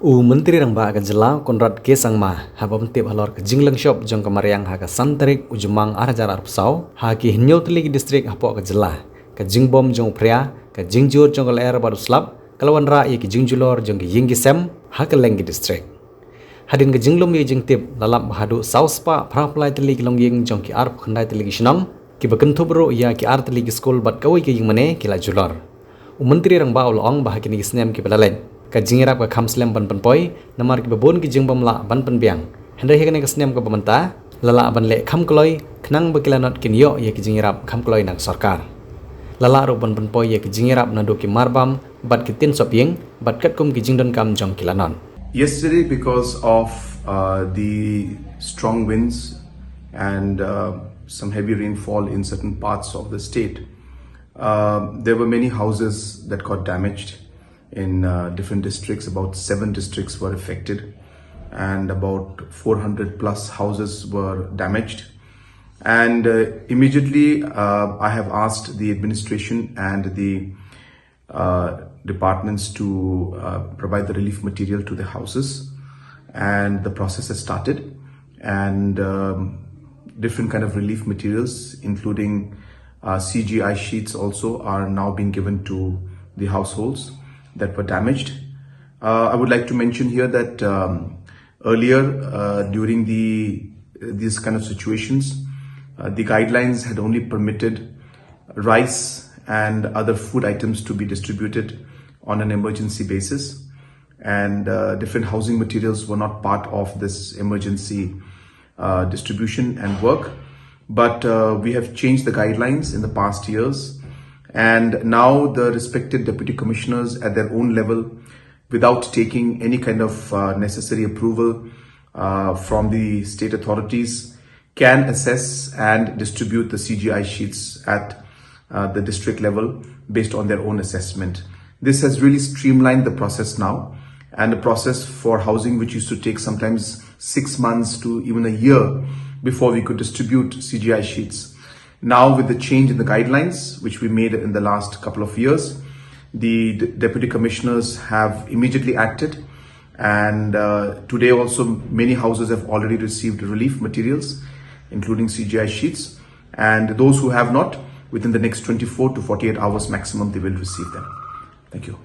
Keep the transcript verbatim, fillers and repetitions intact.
U Myntri Rangbah ka jylla Conrad K Sangma haba pyntip halor ka jinglong shop jong ka mariang ha ka san tarik u Jymmang ar hajar arphew saw ha ki hynñiew tylli ki district hapoh ka jylla, ka jingbom jong u phria, ka jingjur jong ka lyer bad u slap, ka la wanrah ïa ki jingjulor jong ki ïing ki sem ha kylleng ki district. Hadien ka jinglum ïa jingtip, la lap ba haduh saw spah phra phew lai tylli ki longïing jong ki arphew khyndai tylli ki shnong, kiba kynthup ruh ïa ki ar tylli ki skul bad kawei ka ïingmane ki la julor. U Myntri Rangbah u la ong ba ha kine ki snem kiba la leit, ka jingïarap ka kham slem ban pynpoi namar kiba bun ki jingbym lah ban pynbiang. Hynrei ha kane ka snem kaba mynta, la lah ban leh kham kloi khnang ba ki lanot kin ïoh ïa ki jingïarap kham kloi na ka sorkar. La lah ruh ban pynpoi ïa ki jingïarap naduh ki marbam bad ki tien sop ïing bad katkum ki jingdonkam jong ki lanot. Yesterday, because of uh, the strong winds and uh, some heavy rainfall in certain parts of the state, uh, there were many houses that got damaged in uh, different districts. About seven districts were affected, and about four hundred plus houses were damaged. And uh, immediately, uh, I have asked the administration and the uh, departments to uh, provide the relief material to the houses, and the process has started. And um, different kind of relief materials, including uh, C G I sheets, also are now being given to the households that were damaged. Uh, I would like to mention here that um, earlier, uh, during the these kind of situations, uh, the guidelines had only permitted rice and other food items to be distributed on an emergency basis, and uh, different housing materials were not part of this emergency uh, distribution and work. But uh, we have changed the guidelines in the past years, and now the respected deputy commissioners at their own level, without taking any kind of uh, necessary approval uh, from the state authorities, can assess and distribute the C G I sheets at uh, the district level based on their own assessment. This has really streamlined the process now, and the process for housing, which used to take sometimes six months to even a year before we could distribute C G I sheets. Now, with the change in the guidelines, which we made in the last couple of years, the d- deputy commissioners have immediately acted. And uh, today, also, many houses have already received relief materials, including C G I sheets. And those who have not, within the next twenty-four to forty-eight hours maximum, they will receive them. Thank you.